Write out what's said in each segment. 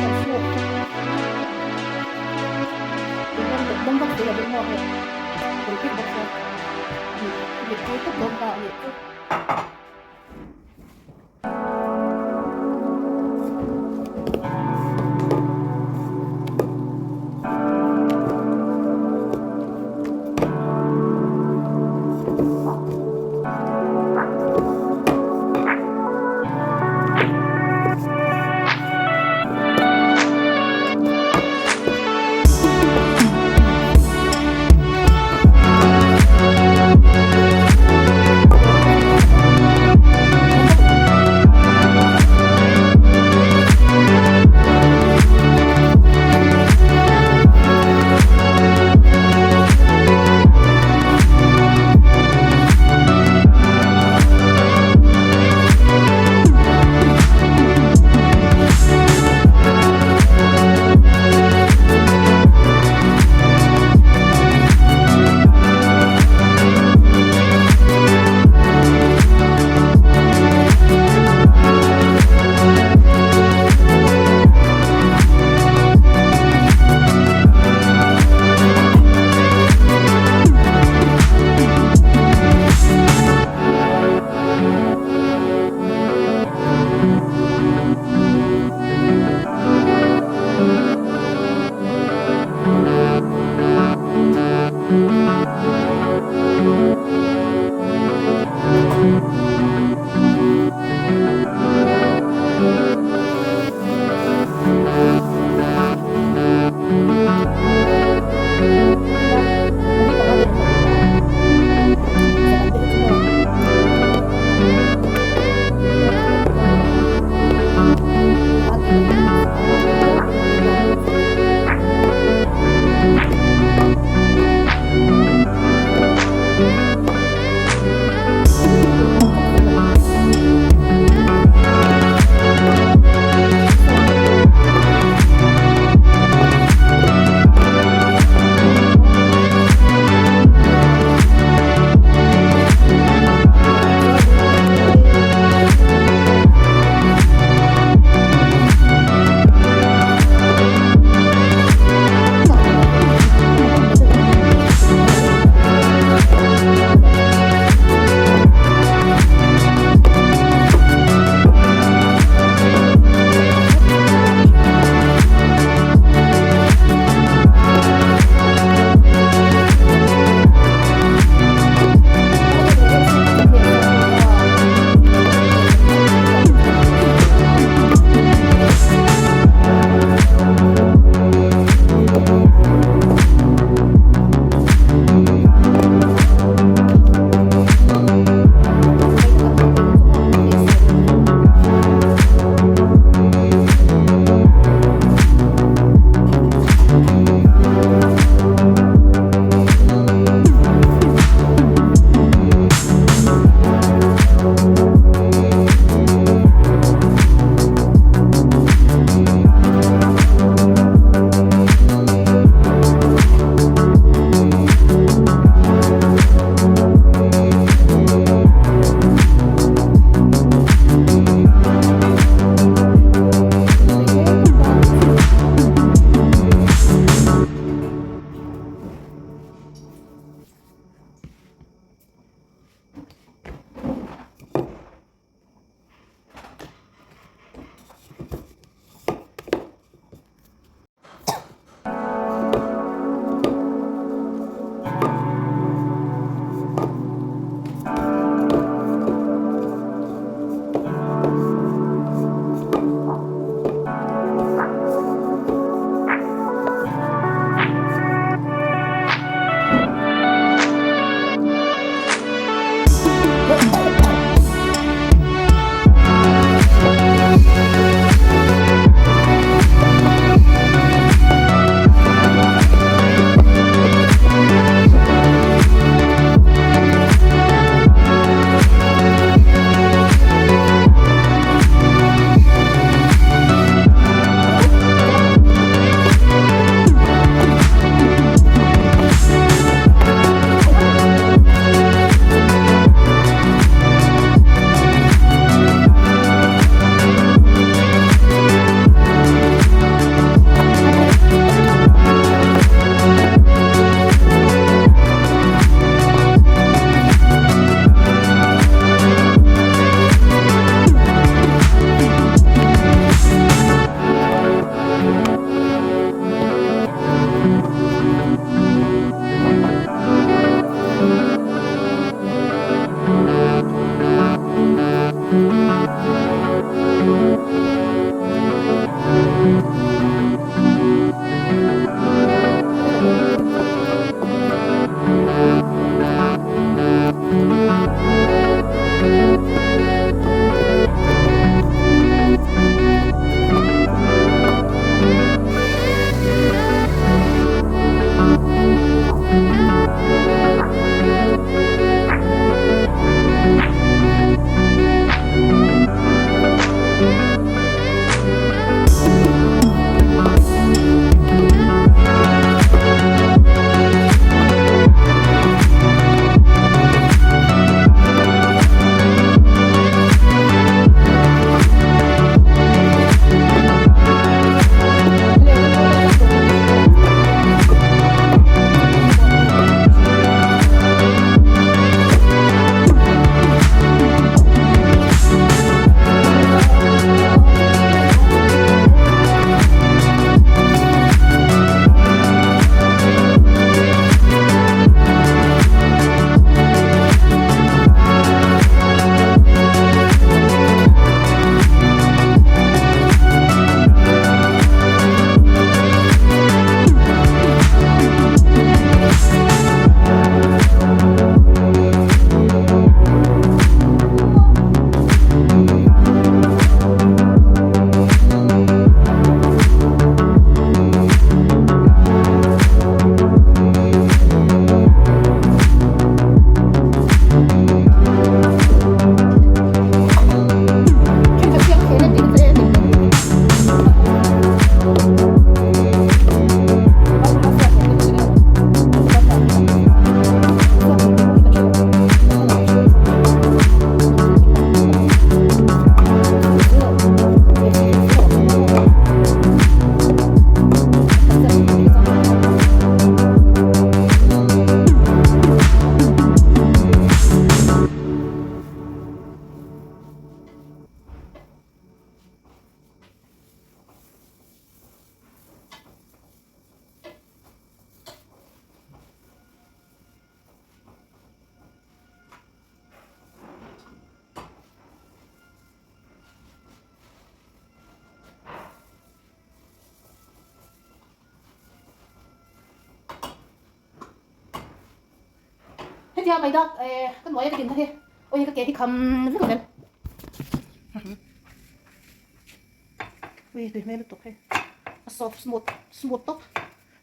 kan suk dawm vak si lovin maw hei kan kik bawk sia mit pui tawp dawn ta a nih chu. Hetia mai dak ka nuai a ka din kha hi awi ka ke hi kham vek zel. Ui tui hmel lutuk hei. A soft smooth smooth tawp.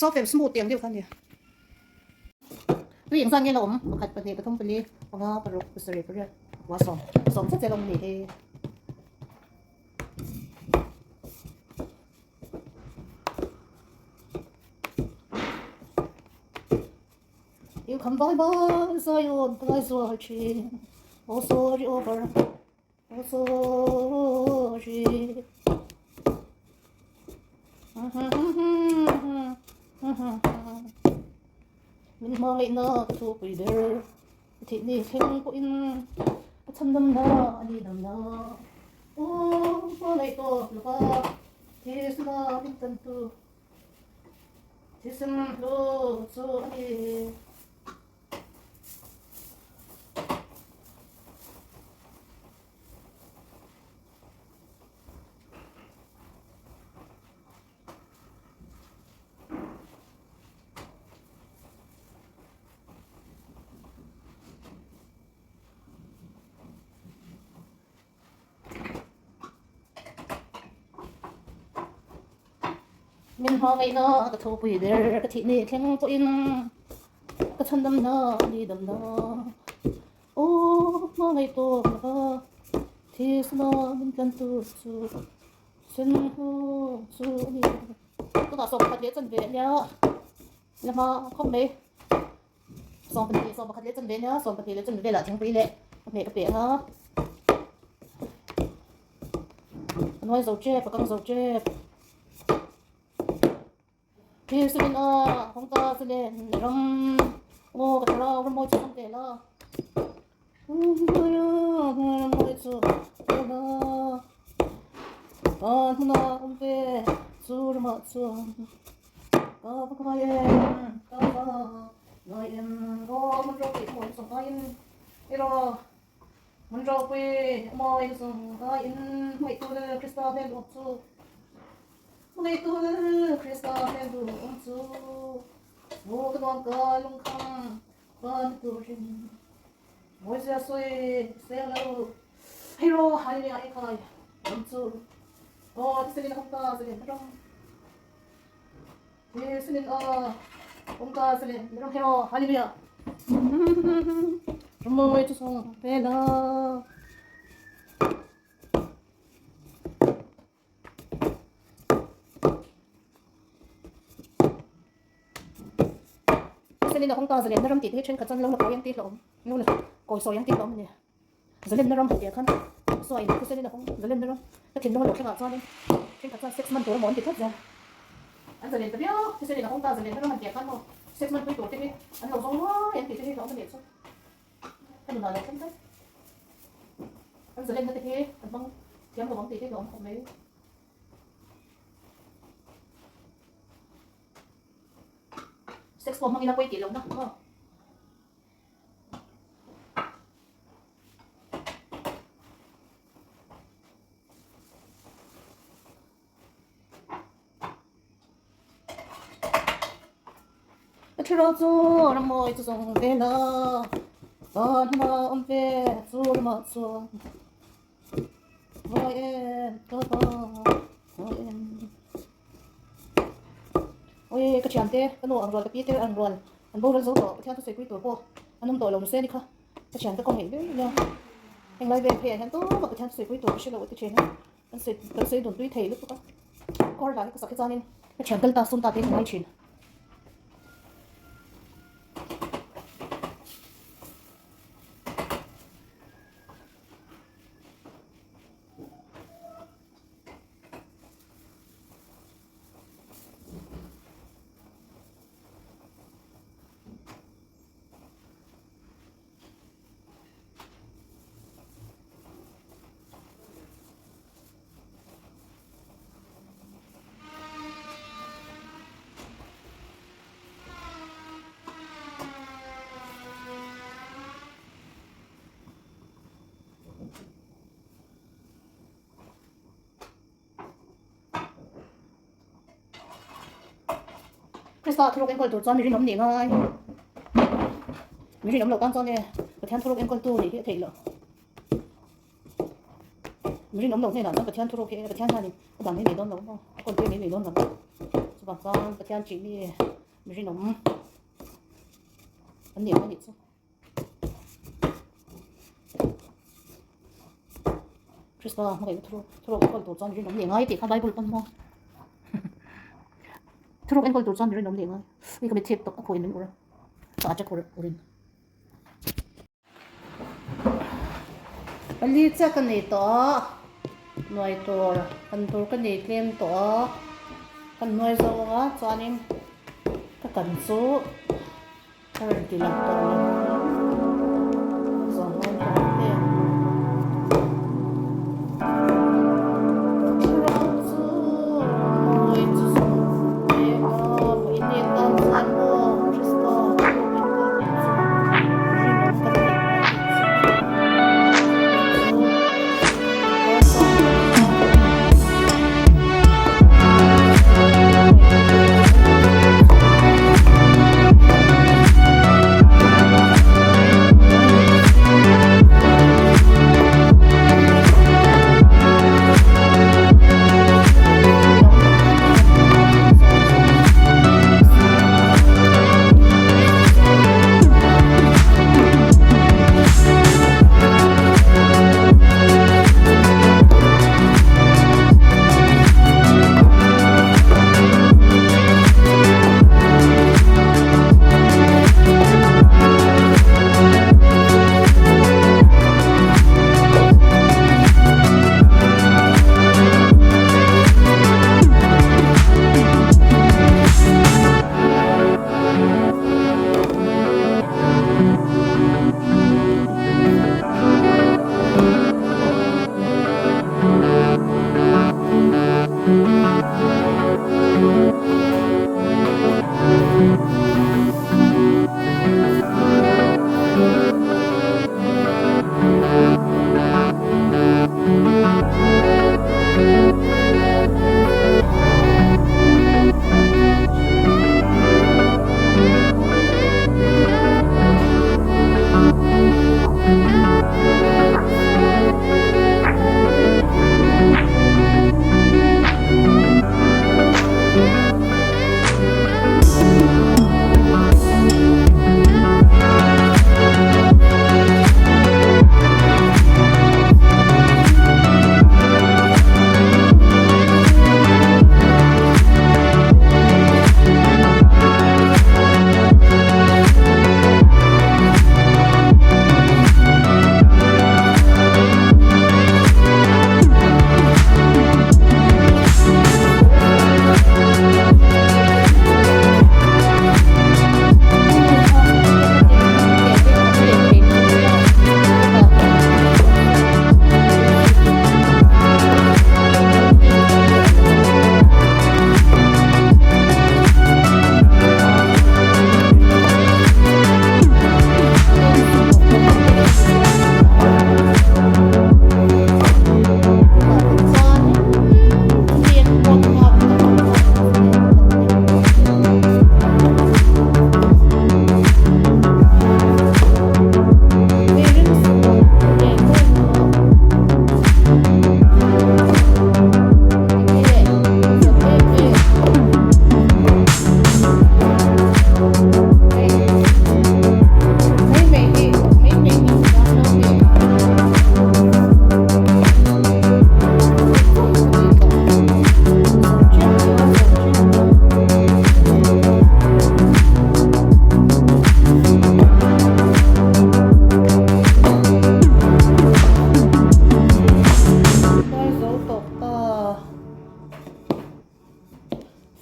Soft and smooth tih ang deuh kha a nia. Tui engzat nge la awm? Pakhat, pahnih, pathum, pali, panga, paruk, pasarih, pariat, pakua, sawm. Sawm zet zel a awm a ni hei. You come by by Zion, by Zion, oh sorry over, oh sorry. Min hmangaihna ka thupui ber, thih ni thleng pawhin ka chhandamna a ni damna. Aw hmangaih tawp lova thisna min tantu. Thisen hlu chu a ni. Min hmangaihna ka thupui ber ka thih ni thleng pawhin ka chhandamna a ni damna. Aw hmangaih tawk lova thisna min tlantu chu sen hnu chu a ni. Tunah 11 leh chanve a nia, la hma khawp mai. 12 11 leh chanve nia, 12 leh chanve velah thingpui leh ka hmeh ka pe ang a. A nuai zo tep, a kang zo tep. Thil sivin a hawng ta chu le ram aw ka thlarau ram mawi chu chang ve la. Ram mawi chu la. Ka hmuna awm ve chu ramah chuan. Ka va ngai em, ka va ngai em, aw hmun ropui mawi chu ngai in iraw hmun ropui mawi chu ngai in hmangaihtu Krista hmel duhawm chu hmangaihtu Krista hmel duhawm chu aw ka nuam ka lungkham ka ni turin mawi zia sawi seng lo hei ro hallelujah ekhai ram chu aw tiselin a awm ta zalen ram. Jesunin aw awm ta zalen ram hero hallelujah Ramawi chu song pela Jesunin a awm ta zalen ram tih te hi thenkhat chuan lo la kawi ang tih hlawm lo la kawi sawi ang tih hlawm a ni. Zalenna ram hetiang khan sawi in thisen in a hawng zalenna ram ka thinlung a lo thlengah chuanin thenkhat chuan sex man tur emaw an ti tlat zel. An zalen ta viau thisen in a hawng ta zalenna ram an tih khan maw sex man pui tur te hi an lo zawng ruai an tih te hi hlauhawm a nih chu ka nunah lo thleng tlat. An zalenna te hi an hmang thiam lo ang tih te hi hlauhawm khawp mai. Sex pawh hmang ila pawi tih lohna maw. Ka thlarau chu rammawi chu zawng ve la, van hma awm ve chu ramah chuan vai em ka va vai em. Ui ka thiante ka nu ang rual ka pi te ang rual an boral zo tawh Pathian thusawi pui tur pawh an awm tawh lo nuse ni kha ka thiante kawng ngeih viau nia heng lai vel pheiah hian tumah Pathian thusawi pui tur ka hre lo a ti thin a kan sawi kan sawi dun tui thei lutuk a kawr dan hi ka sak hi chuanin ka thian kal ta sum ta te hi ka ngai thin. Krista thuruk enkawl tur chuan mi rinawm nih ngai. Mi rinawm loh tan chuan e Pathian thuruk enkawltu nih hi a theih loh. Mi rinawm loh hnenah chuan Pathian thuruk hi Pathian hianin a dan mai mai dawn lo maw, a kawntir mai mai dawn lo. Chuvang chuan Pathian ṭih mi mi rinawm an ni ang a nih chu. Krista hmangaihna thuruk thuruk enkawl tur chuan mi rinawm nih ngai tih kha Bible pawn maw. Thuruk enkawl tur chuan mi rinawm nih ngai. Ui ka mitthip tawp a khawiin min ur a. Ka a check urin. Pali chiah ka nei tawh a, nuai tur kan tur ka nei tlem tawh a, kan nuai zo ang a chuanin ka kan chu ka rawn ti lang tawh lo ang zawng dawn tawh ang em. Thurau chu mawi chu zawng mek a, vawiin ni tan chuan maw Krista thuruk enkawl tur chu rinawm kan neih ngai tih chu chu kan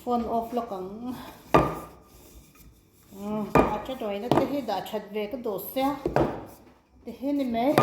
Phone off lawk ang a tawina te hi dah that ve ka duh sia ti hi ni mai.